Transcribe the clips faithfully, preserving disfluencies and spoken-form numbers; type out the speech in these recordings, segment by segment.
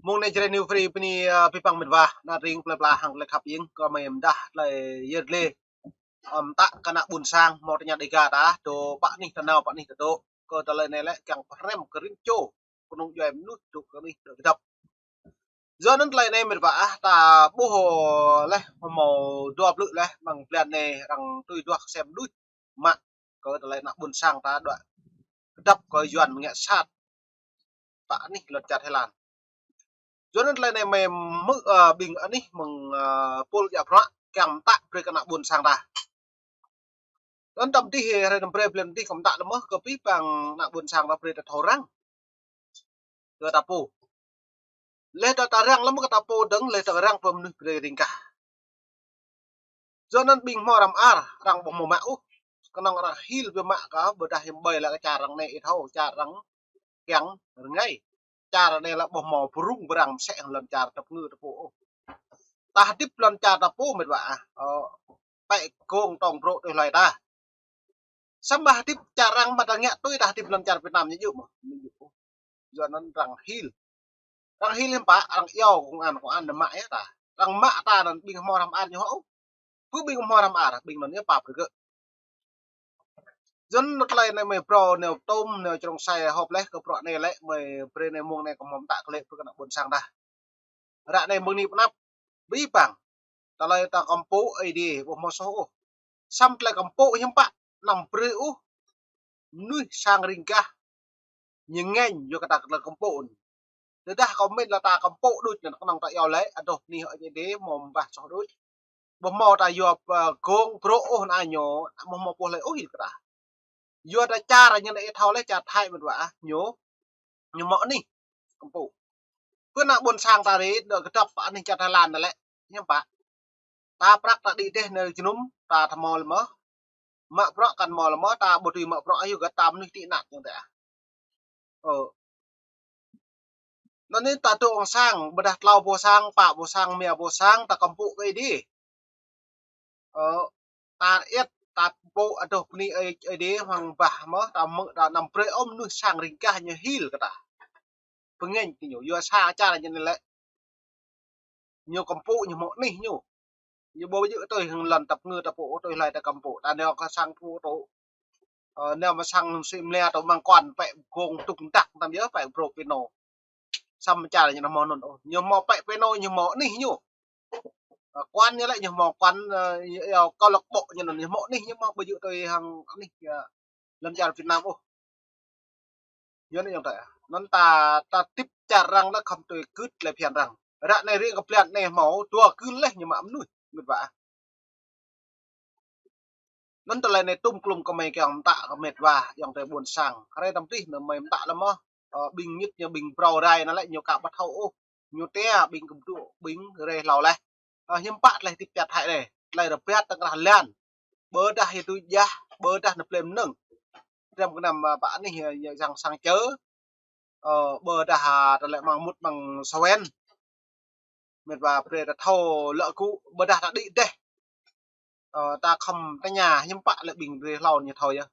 Mông anai Jrai New Free bơni, ơ, abih bang mĕt wa, ană tring plơi pla hăng tơlơi khăp ing, kơ mơi mơdah tơlơi yơr lĕ. Ơ, mơtă kơ ană ƀuôn sang, hmâo tơña Dega ta, dŏ pă anih ta nao, pă anih ta dŏ, kơ tơlơi anai lĕ kiăng pơhrăm kơ rĭm čô kơnung djuai mơnuih dŏ kơ anih dŏ kơdŏp. Yua anŭn tơlơi anai mĕt wa ah, ta ƀuh leh hmâo dua blư̆ leh, mơ̆ng blan anai arăng tui duah kơsem đuč mă kơ tơlơi ană ƀuôn sang ta dŏ kơdŏp kơ Yuan ngă sat pă anih lŏn čar Thái Lan. Yua anŭn tơlơi anai mơi hmư̆, ơ, ƀing anih mơ̆ng, ơ, pôl djă bruă kiăng mơtă brơi kơ ană ƀuôn sang ta. Anŭn tơdang dih, hrơi anăm brơi blan dih kơ mơtă lơmơh kơ abih bang ană ƀuôn sang ta brơi ta thâo răng. Kơ ta pô. Leh ta răng lơmơh kơ ta pô dơ̆ng, leh ta răng pơ mơnuih brơi ring kah. Yua anŭn ƀing hmâo răm ar, arăng ƀu hmâo mă ôh. Kơnơ̆ng arăng hil biă mă kơ, ƀôdah hiư̆m ƀơi lĕ kơ čar arăng anai ih thâo, čar arăng kiăng rơngai. Čar anai lĕ ƀu hmâo pơrŭng pơrăng mơsĕ hăng lŏn čar ta pơngư ta pô ôh. Ta hơdip lŏn čar ta pô mĕt wa ah. Ơ, pĕ gông tŏng brŏ tui hlơi ta. Samơ̆ hơdip čar arăng mă ta ngă tui ta hơdip lŏn čar Việt Nam ñu djơ̆ mơ̆. Ñu djơ̆ ôh. Yua anŭn arăng hil. Arăng hil hiư̆m pă, arăng iâu công an, công an anŭn mă yơh ta. Arăng mă ta anŭn ƀing hmâo răm ar ñu hŏ ôh. Pơ ƀing hmâo răm ar, ƀing anŭn yơh pap rơgơ̆. Yua anŭn tơlơi anai mơi phrâo nao tôm, nao črông sai hŏp leh kơ bruă anai lĕ, mơi brơi anai mông anai kơ hmâo mơtă kơ lĕ pơ kơ ană ƀuôn sang ta. Ră anai mơ̆ng anai pơanăp, abih bang. Tơlơi ta kơmpŏk Ơi Adai, ƀu hmâo soh ôh. Samơ̆ tơlơi kơmpŏk hiư̆m pă, anăm brơi ôh mơnuih sang ring kah ñu ngêñ yua kơ ta tơlơi kơmpŏk anŭn. Tơdah kơ mĭn lĕ ta kơmpŏk đôč anŭn kơnơ̆ng ta iâu lĕ, adoh anih Ơi Adai hmâo mơbah soh đôč. Ƀu hmâo ta yua, ơ, gông brŏ ôh anai ñu, ƀu hmâo pô hlơi ôh hil kơ ta. Yua ta čar ñu anai ih thâo leh čar Thái mĕt wa ah, ñu, ñu hmâo anih kơmpŏk. Pơ ană ƀuôn sang ta ri, dŏ kơdŏp pơ anih čar Thái Lan anai lĕ, hiư̆m pă. Ta prăk ta đĭ dêh nao jơnum, ta thâo hmâo lơmơh. Mă bruă kăn hmâo lơmơh, ta ƀu dưi mă bruă yua kơ ta mơnuih tị nạn ñu ta ah. Ơ. Anŭn anai ta dŏ hăng sang, ƀôdah tlâo boh sang, pă boh sang, rơma boh sang, ta kơmpŏk kơ Ơi Adai. Ơ, ta iĕt, ta kơmpŏk adoh bơni Ơi, Ơi Adai hăng bah mơ̆, ta mơ̆, ta anăm brơi ôh mơnuih sang ring kah ñu hil kơ ta. Pơngêñ kơ ñu, yua sa čar ñu anai lĕ. Ñu kơmpŏk ñu hmâo anih ñu. Ñu ƀu djơ̆ tui hăng lŏn ta pơngư ta pô tui hlơi ta kơmpŏk. Ta nao kơ sang pô tŏ. Ơ, nao mă sang sĭ mlĕ tŏ mơ̆ng kuan pĕ gông tuk ntak tam yơh pĕ brŏ pêno. Samơ̆ čar ñu anŭn hmâo anŭn ôh. Ñu hmâo pĕ pêno ñu hmâo anih ñu. Ơ, kuan ñu lĕ ñu hmâo kuan, ơ, ñu iâu câu lạc bộ ñu anŭn ñu hmâo anih ñu hmâo ƀu djơ̆ tui hăng anih, ơ, lŏn čar Việt Nam ôh. Yua anŭn yơh ta. Anŭn ta, ta hơdip čar arăng lĕ khŏm tui gưt tơlơi phiăn arăng. Ră anai ring kơ blan anai hmâo dua gưl leh ñu mă mơnuih mĕt wa ah. Anŭn tơlơi anai tŭm klum kơ mơi kiăng mơtă kơ mĕt wa, ayŏng adơi ƀuôn sang. Hrơi tơdang dih anŭn mơi mơtă lơmơh, ơ, ƀing ñit ñu ƀing phrâo rai anŭn lĕ ñu ka ƀu thâo ôh. Ñu tia ƀing kơdŏ ƀing rai hlâo leh. Ơ, hiư̆m pă tơlơi hơdip čar Thái anai. Tơlơi rơbat tơkrah lan. Ƀôdah yua tui jah, ƀôdah anŭn plei mơnơ̆ng. Trăm kơnăm, ơ, pă anih, ơ, sang, sang čơ. Ơ, ƀôdah, ơ, tơlơi mơ̆ng mŭt mơ̆ng Sôwen. Mĕt wa brơi ta thâo lŏ gŭ ƀôdah ta đĭ dêh. Ơ, ta khŏm tơña hiư̆m pă lĕ ƀing rai hlâo ñu thâo yơh.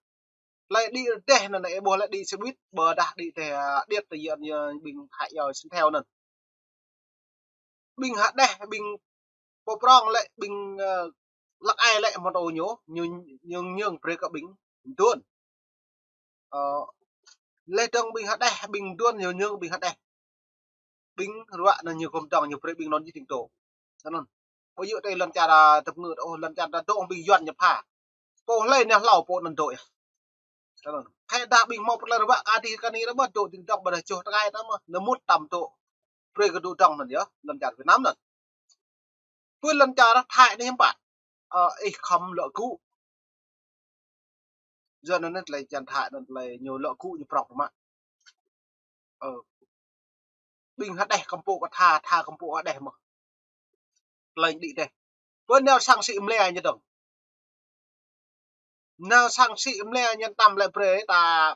Tơlơi đĭ dêh anŭn ih ƀuh lĕ đĭ xe buýt, ƀôdah đĭ dêh, ơ, điêt tơ yơh ñu ƀing hă yơh sĭn theo anŭn. Ƀing hơđeh, ƀing pô prŏng lĕ, ƀing, ơ, lăk ai lĕ mơ̆ng tơ ñu, ñu, ñu, ñu brơi kơ ƀing mduôn. Ơ, leh dơ̆ng ƀing hơđeh, ƀing mduôn ñu, ñu ƀing hơđeh. Ƀing ruă anŭn ñu kơm dơ̆ng ñu brơi ƀing anŭn jing tĭng tŏ. Anŭn. Ƀu djơ̆ tui lŏn čar, ơ, ta pơngư ôh, lŏn čar ta dŏ ƀing Yuan ñu pha. Pô hlơi ñu hlâo pô anŭn dŏ yơh. Anŭn. Khă dah ƀing hmâo pơtlaih rơbă kơ adih kơ anai rơbă dŏ tĭng dơ̆ng ƀôdah čoh tơkai ta mơ̆. Anŭn mŭt tam dŏ. Brơi kơ dŏ dơ̆ng anŭn yơh, lŏn čar Việt Nam anŭn. Pơ lŏn čar Thái anai hiư̆m pă. Ơ, ih khŏm lŏ gŭ. Yua anŭn anai tơlơi čar Thái anŭn tơlơi ñu lŏ gŭ ñu prŏng mă. Ơ. Ƀing hơđeh kơmpŏk kơ tha, tha kơmpŏk hơđeh mơ̆n. Tơlơi đĭ dêh. Pơ nao sang sĭ mlĕ ñu dơ̆ng. Nao sang sĭ mlĕ ñu tam lĕ brơi ta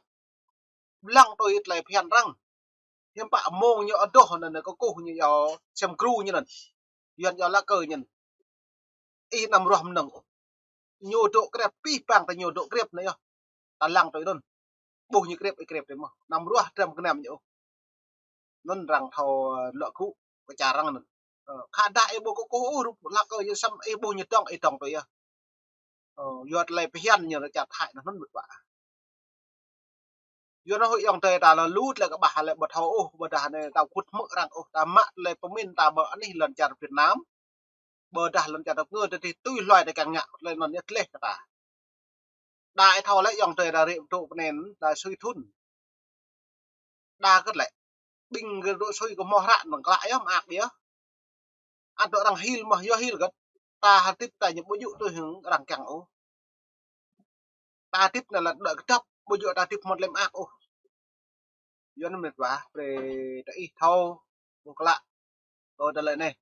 lăng tui tơlơi phiăn arăng. Hiư̆m pă mông ñu adoh anŭn kơkuh ñu yua sem gru ñu anŭn. Yuan yua lăk kơ ñu anŭn. Ih anăm ruah mơnơ̆ng ôh. Ñu dŏ krep abih bang ta ñu dŏ krep anai yơh. Ta lăng tui anŭn. Ƀuh ñu krep, ih krep tui mơ̆. Anăm ruah trăm kơnăm ñu ôh. Anŭn arăng thâo, ơ, lŏ gŭ kơ čar arăng anŭn. Ơ, khă dah ih ƀu kơkuh ôh rup hlăk kơ yơh, samơ̆ ih ƀuh ñu dŏng, ih dŏng tui yơh. Ơ, yua tơlơi phiăn ñu čar Thái anŭn anŭn mơ̆n ƀă. Yua anŭn hơi ayŏng adơi ta lŏ lu tơlơi kơƀah lĕ ƀu thâo ôh, ƀôdah anai ta kŭt hmư̆ arăng ôh, ta mă tơlơi pơmĭn ta ƀơi anih lŏn čar Việt Nam. Ƀôdah lŏn čar tơpơngư ta tui hluai ta kiăng ngă tơlơi anŭn yơh tơleh kơ ta. Đa ih thâo lĕ ayŏng adơi ta rĭm tŭ pơnên ta sui thŭn. Đa kơt lĕ. Ƀing gơ̆ dŏ sui kơ hmâo hră anŭn klă yơh mơak biă. Ăt dŏ arăng hil mơ̆, yua hil kơt. Ta hơdip ta ñu ƀu djơ̆ tui hăng arăng kiăng ôh. Ta hơdip anai lĕ dŏ kơdŏp, ƀu djơ̆ ta hơdip hmâo tơlơi mơak ôh. Yua anŭn mĕt wa, brơi ta ih thâo, ƀuh klă. Kơ tơlơi anai.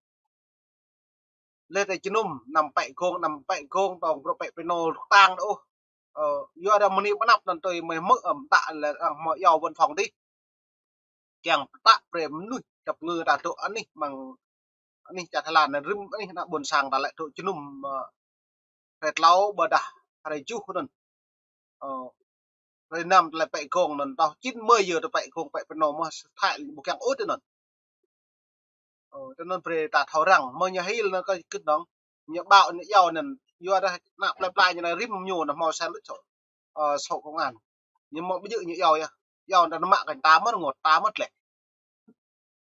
Lĕ ta jơnum, anăm pĕ gông, anăm pĕ gông, tŏng brŏ pĕ pơnô tang đôč. Ơ, yua dah mơni pơnăp anŭn tui mơi hmư̆, ơ, mơta lĕ arăng hmâo iâu văn phòng dih. Kiăng pơtă brơi mơnuih tơpơngư ta dŏ anih mơ̆ng anih čar Thái Lan anai rĭm anih ană ƀôn sang ta lĕ dŏ jơnum, ơ, hrơi tlâo ƀôdah hrơi tơjuh anŭn. Ơ, hrơi năm tơlơi pĕ gông anŭn, tŏh chín mười giờ tơlơi pĕ gông pĕ pơnô mơ̆ Thái ƀu kiăng ôh tui anŭn. Ơ, tui anŭn brơi ta thâo arăng, mơ̆ ñu hil anŭn kơ kơt anŭn. Ñu ƀao ñu iâu anŭn, yua dah ană plơi pla ñu anai rĭm ñu anŭn hmâo sen lŭč sô, ơ, sô công an. Ñu hmâo ƀu djơ̆ ñu iâu yơh. Iâu anŭn mă kơ ta mơ̆n rơngot, ta mơ̆n tơleh.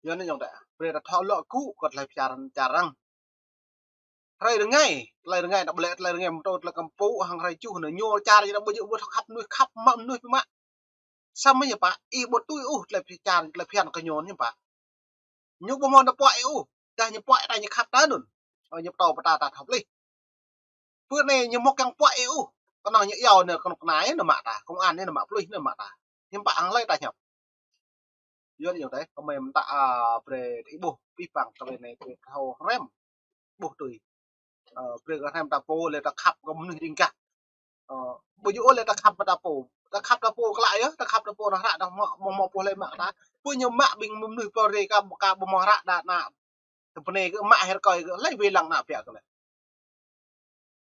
Yua anŭn ayŏng adơi, brơi ta thâo lŏ gŭ kơ tơlơi phiăn čar arăng. Hrơi rơngai, tơlơi rơngai ta ƀu lĕ tơlơi rơngai mơ̆ tơ tơlơi kơmpŭ hăng hrơi tơjuh anŭn ñu čar ñu ƀu djơ̆ ƀu thâo khăp mơnuih khăp mă mơnuih pơmă. Samơ̆ ñu pă, ih ƀu tui ôh tơlơi phiăn čar, tơlơi phiăn kơ ñu ñu pă. Ñu ƀu hmâo nao puă ih ôh, dah ñu puă ta ñu khăp ta anŭn. Ơ, ñu pơtô pơtă ta thâo plih. Pơ anai ñu hmâo kiăng puă ih ôh. Kơnơ̆ng ñu iâu anai kơnơ̆ng kơna anai mă ta, công an anai mă, police anai mă ta. Hiư̆m pă hăng hlơi ta hiăp. Yua anŭn ayŏng adơi, kơmơi mơta, ơ, brơi ih ƀuh, abih bang tơlơi anai brơi thâo hrăm. Ƀuh tui. Ơ, brơi kơ hrăm ta pô lĕ ta khăp kơ mơnuih ring gah. Ơ, ƀu djơ̆ ôh lĕ ta khăp ta pô. Ta khăp ta pô klă yơh, ta khăp ta pô anŭn hră ta hmâo, hmâo, hmâo pô hlơi mă ta. Pô ñu mă ƀing mơnuih pô rê ka, ka ƀu hmâo hră đa ană. Tơpơnai kơ mă hơr kơi kơ, hlơi wai lăng ană biă kơ lĕ.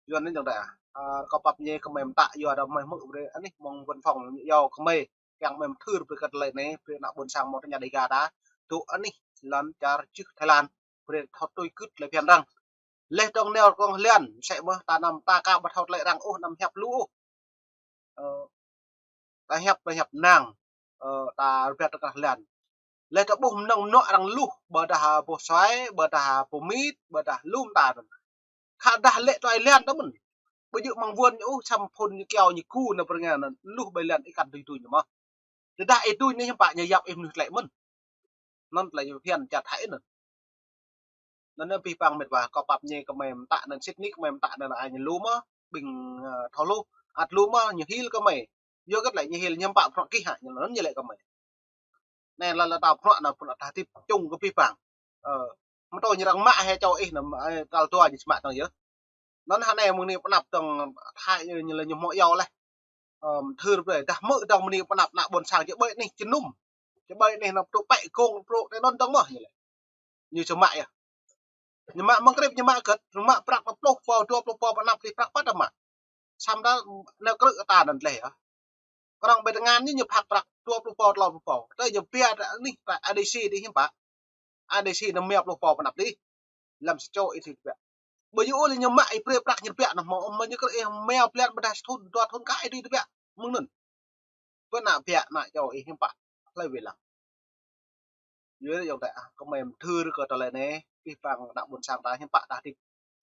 Yua anŭn ayŏng adơi, ơ, kâo pap ñe kơmơi mơta yua dah mơi hmư̆ brơi anih mơ̆ng văn phòng ñu iâu kơmơi. Kiăng mơi mơthưr brơi kơ tơlơi anai, brơi ană ƀôn sang mơ̆ tơña Dega ta. Dŏ anih lŏn čar čư̆ Thái Lan. Brơi thâo tui kơt tơlơi phiăn arăng. Leh tŏng neo tŏng hlian, sĕ mơ̆ ta anăm ta ka ƀu thâo tơlơi arăng ôh, anăm hiăp lu ôh. Ơ, ta hiăp, ta hiăp năng, ơ, ta rơbat tơkah hlian. Leh ta ƀuh mơnơ̆ng mơnuă arăng luh, ƀôdah boh suai, ƀôdah boh mit, ƀôdah lŏm ta anŭn. Khă dah lĕ tui hlian ta mơ̆n. Ƀu djơ̆ mơ̆ng wơ̆n ñu ôh, samơ̆ phŭn ñu kiao ñu ku anŭn pơrơngan anŭn, luh ƀơi hlian ih kăn tui tui ñu mơ̆. Tơdah ih tui ñu hiư̆m pă ñu yap ih mơnuih tlĕ mơ̆n. Anŭn tơlơi phiăn čar Thái anŭn. Anŭn abih bang mĕt wa, kâo pap ñe kơmơi mơta anŭn sĭt nik kơmơi mơta anŭn ai ñu lu mơ̆, ƀing, ơ, thâo lu, ăt lu mơ̆, ñu hil kơmơi. Yua kơt lĕ ñu hil ñu hiư̆m pă bruă kih hă, ñu anŭn ñu lĕ kơmơi. Anai lĕ lĕ ta bruă anŭn bruă ta hơdip čung kơ abih bang. Ơ, mơ̆ tơ ñu arăng mă hĕ čô ih anŭn, ơ, tal dua ñu či mă tŏng yơh. Anŭn hă anai mơ̆ng anai pơnăp tŏng Thái ñu lĕ ñu hmâo iâu leh. Ơ, mơthưr brơi, dah hmư̆ tŏng mơ̆ng anai pơnăp ană ƀôn sang či ƀơi anih jơnum. Či ƀơi anih anŭn tŭ pĕ gông brŏ tơ anŭn tŏng mơ̆ ñu lĕ. Ñu či mă yơh. Ñu mă mơ̆ng krip ñu mă kơt, ñu mă prăk pluh pô, dua pluh pô pơnăp tih prăk pă ta mă. Samơ̆ dah nao krư̆ ta anŭn tơleh yơh. Kơnơ̆ng ƀơi tơngan ñu ñu phak prăk dua pluh pô, tlâo pluh pô. Tơ ñu pia ta anih ta A D C dih hiư̆m pă. A D C anŭn mia pluh pô pơnăp dih. Lăm sa čô ih tui tơbiă. Ƀu djơ̆ ôh lĕ ñu mă ih brơi prăk ñu tơbiă anŭn hmâo, mơ̆ ñu krư̆ ih mia blan ƀôdah sa thŭn, dua thŭn kơ ih tui tơbiă. Mơ̆ng anŭn. Pơ ană biă ană čô ih hiư̆m pă. Hlơi wai lăng. Yua anŭn ayŏng adơi, ơ, kơmơi mơthưr kơ tơlơi anai, abih bang ană ƀôn sang ta hiư̆m pă ta hơdip.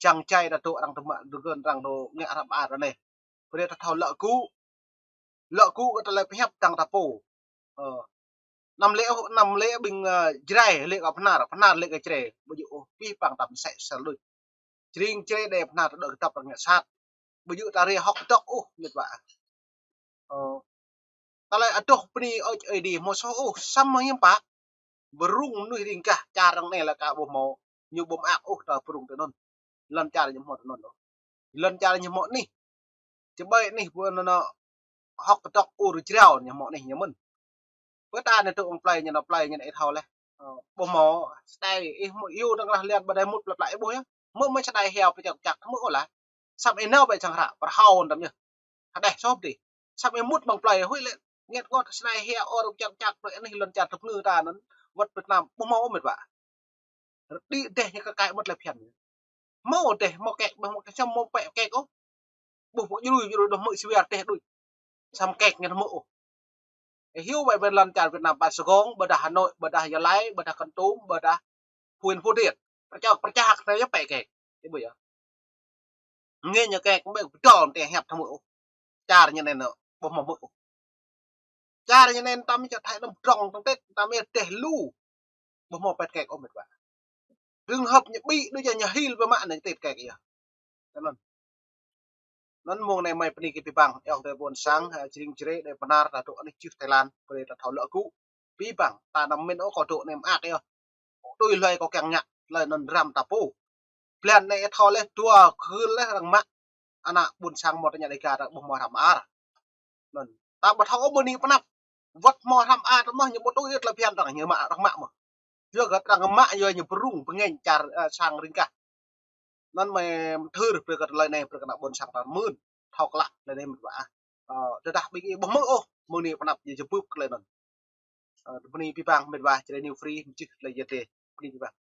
Čang čai ta dŏ arăng tơmă, dŏ gơ̆n arăng dŏ ngă hră ƀar anai. Brơi ta thâo lŏ gŭ. Lŏ gŭ kơ tơlơi pơhiăp dăng ta pô. Ơ. Anăm lĕ ôh, anăm lĕ ƀing, ơ, Jrai lĕ kơ Bahnar, Bahnar lĕ kơ Jrai. Ƀu djơ̆ ôh, abih bang ta mơsĕ sel đôč. Jring Jrai đe Bahnar ta dŏ kơdŏp arăng ngă sat. Ƀu djơ̆ ta rê hŏk kơdŏk ôh, mĕt wa. Ơ. Tơlơi adoh bơni ơi, ơi dih hmâo soh ôh, samơ̆ hiư̆m pă. Bơrung mơnuih ring gah čar arăng anai lĕ ka ƀu hmâo, ñu ƀu mơak ôh ta bơrung tơ anŭn. Lŏn čar ñu hmâo tơ anŭn ôh. Lŏn čar ñu hmâo anih. Či ƀơi anih ƀu anŭn anŭn hŏk kơdŏk ur jrao ñu hmâo anih ñu mơ̆n. Pơ ta anai tŭ ƀơ̆ng plơi ñu nao plơi ñu nao ih thâo leh. Ơ, ƀu hmâo, sơdai ih hmâo iâu tơkrah hlian ƀơi anai mŭt plơi pla ih ƀuh yơh. Hmâo mơ̆ sơdai hia pơčăk čăk hmâo ôh lah. Samơ̆ ih nao ƀơi sang hră, pơrhao tăm yơh. Hơdeh soh dih. Samơ̆ ih mŭt ƀơ̆ng plơi, huĭ lĕ, ngĕt ngot sơdai hia ôr pơčăk čăk, plơi anih lŏn čar tơpơngư ta anŭn. Wăt Việt Nam ƀu hmâo ôh mĕt wa. Rơđi dêh ñu kơ kaĭ mơ̆t lĕ phiăn. Hmâo dêh, hmâo kĕk, hmâo kĕk, hmâo pĕ kĕk ôh. Ƀuh pơk jrui jrui đôč hmư̆ si wir dêh đôč. Samơ̆ kĕk ñu hmư̆ ôh. Ơ, hiu ƀai ƀai lŏn čar Việt Nam ƀai Sài Gòn, ƀôdah Hà Nội, ƀôdah Gia Lai, ƀôdah Kon Tum, ƀôdah Phú Yên, Phú Thiện. Pơčah, pơčah kơ tơlơi pĕ kĕk. Ih ƀuh yơh. Ngĕ ñu kĕk ƀai pơdŏl tĕ hiăp hmư̆ ôh. Čar ñu anai nơ, ƀu hmâo hmư̆ ôh. Čar ñu anai tơm čar Thái anăm pơdrŏng tơm tĕt, tơm yơh dêh lu. Ƀu hmâo pĕ kĕk ôh mĕt wa. Trường hợp ñu ƀĭ đôč ñu hil ƀơi mă anai tĕt kĕk yơh. Tơ anŭn. Anŭn mông anai mơi bơni kơ abih bang, ayŏng adơi ƀôn sang, ơ, jring jre, đe bơnar, ta dŏ anih čih Thái Lan, brơi ta thâo lŏ gŭ. Abih bang, ta anăm mĭn ôh kâo dŏ anai mơak yơh. Tui hlơi kâo kiăng ngă, tơlơi anŭn răm ta pô. Blan anai thâo leh, dua gưl leh arăng mă. Ană ƀôn sang mơ̆ ta ñă Dêga ta ƀuh hmâo hrăm ar. Anŭn. Ta ƀu thâo ôh bơni pơnăp. Wăt hmâo hrăm ar ta mơ̆ ñu ƀu tui ih tơlơi phiăn arăng ñu mă, arăng mă mơ̆. Yua kơ arăng mă yua ñu pơrŭng pơngĕn čar, ơ, sang ring kah. Anŭn mơi mơthưr brơi kơ tơlơi anai brơi kơ ană ƀôn sang ta mưn. Thâo klă tơlơi anai mĕt wa. Ơ, tơdah ƀing ih ƀu hmư̆ ôh, mơ̆ng anai pơnăp ñu jơbưp tơlơi anŭn. Ơ, bơni abih bang mĕt wa, Jrai New Free, mơčih tơlơi yơh tĕ. Bơni abih bang.